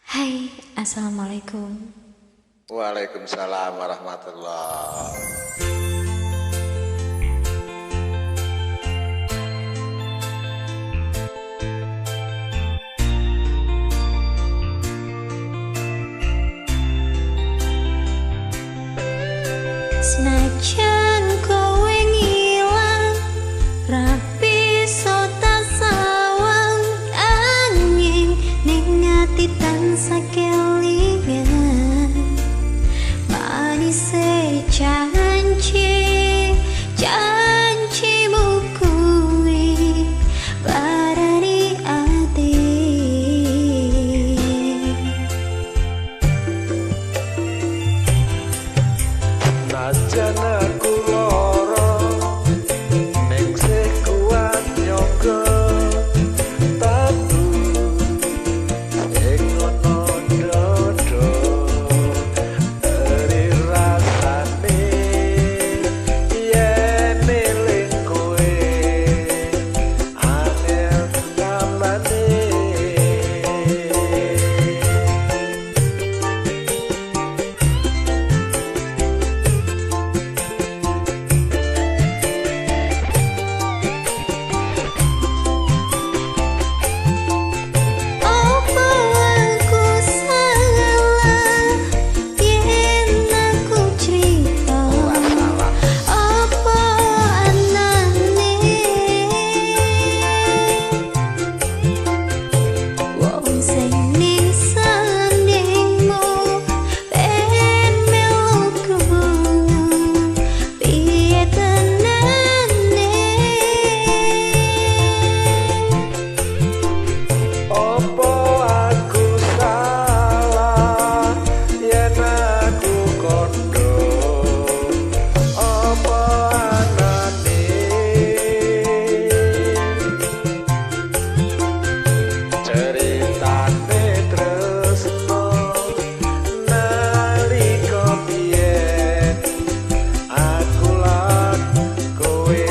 Hai, assalamualaikum. Waalaikumsalam warahmatullah. Senajan kowe ngilang, ra bisa tak sawang, angin ning ati tansah kelingan. Manise janji, janjimu kuwi barani ati. Najan aku lara ning sih kuat nyoga tabu ing ana dada eri rasane yen eling kowe angel tambane. Opo aku salah yen aku crita? Ora salah. Apa anane wong sing ning sandingmu ben melu krungu piye tenane? Opo aku salah yen aku kondo? Opo anane ceritane tresno nalika biyen aku lan kowe?